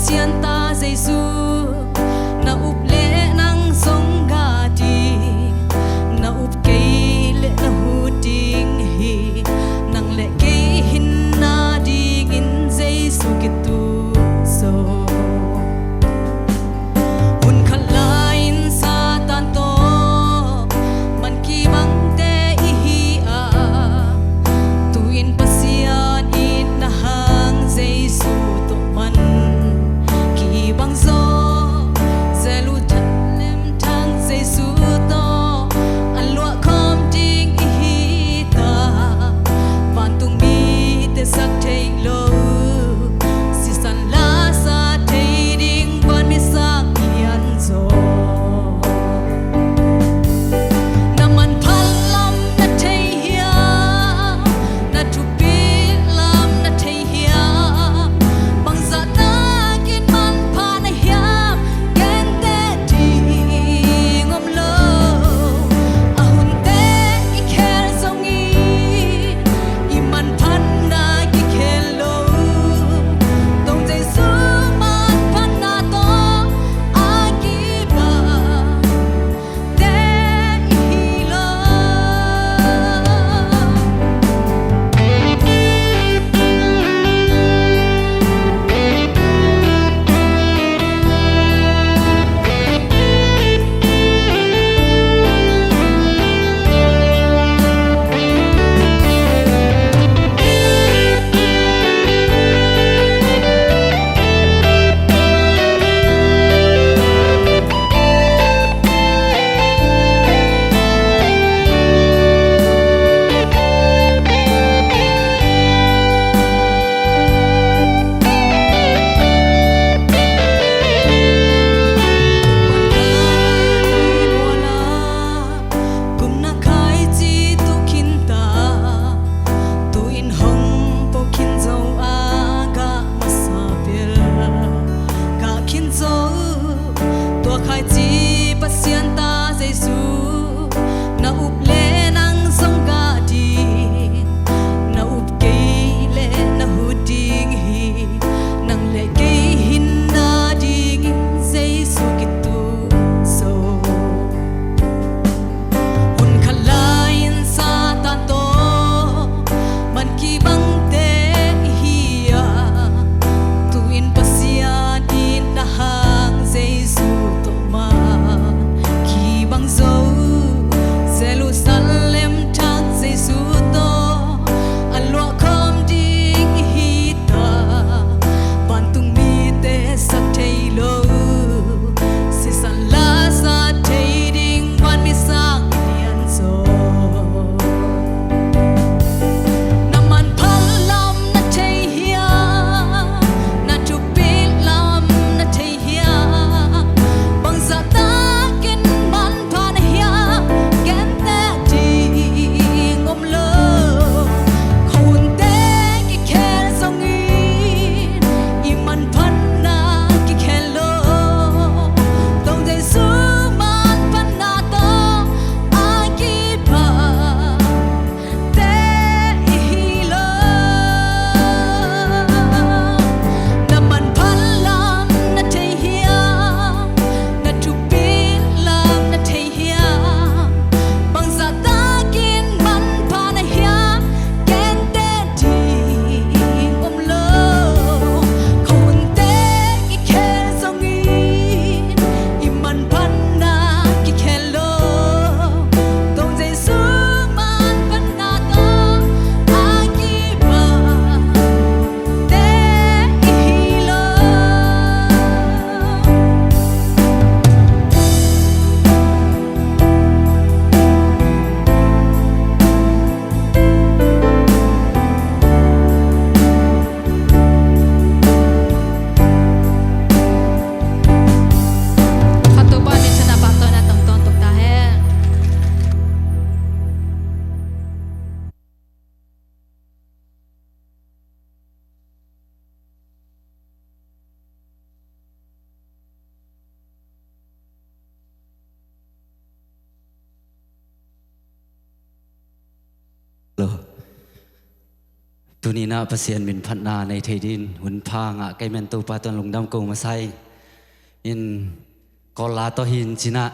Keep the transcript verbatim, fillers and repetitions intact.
Sianta Jesu, na up leh nang zong gah ding, na up kei leh na hut ding hi. Nang leh kei hinna dingin Jesu kituk zo. Hun khat lai-in Satan tawh man kibangte i hi a, tu-in Pasian itna hang Jesu tawh man kibang zaw. Jerusalem Thang Jesu tawh a luah khawm ding i hi ta. Vantung mite sak thei lo, sisan la sa thei ding vanmi sak lian zaw. Na manphat lam na thei hiam? Na thupi lam na thei hiam? Bangzah takin manpha na hiam? Genteh ding om lo. A hunte i khel zongin i manphatna kikhel lo. Topa Jesu manphatna tawh a kibang te i hi lo. Kumna khaici tu khin ta, tu-in hong po khin zo a, gah masa bel gah khin zo. Tua khaici Pasian ta Jesu, na up leh nang zong gah ding, na up kei leh na hut ding hi. Nang leh kei hinna dingin Jesu kituk zo. Hun khat lai-in Satan tawh man kibangte i hi a, tu-in Pasian itna hang Jesu tawh man kibang zo. Jerusalem Thang Jesu tawh a luah khawm ding i hi ta. Vantung mite sak thei lo, sisan la sa thei ding vanmi sak lian zaw. Na manphat lam na thei hiam? Na thupi lam na thei hiam? Bangzah takin manpha na hiam? Genteh ding om lo. Khuahunte kikhel zongin i manphatna kikhel lo. Topa Jesu manphatna tawh a kibang te i hi lo. Na manphat lam na thei hiam? Na thupi lam na thei hiam? Bangzah takin manpha na hiam? Genteh ding om lo. Khuahunte kikhel zongin i manphatna kikhel lo. Topa Jesu manphatna tawh a kibang te i hi lo. Khat Topa min thang a pahtawina tawh tawng tung ta hen. Lo. Tuni-in ah Pasian min phatna nei thei dingin hun pha ngah ka hih man Topa tungah lungdam ko masa ing. In Kawl la tawh hi-in ci-in ah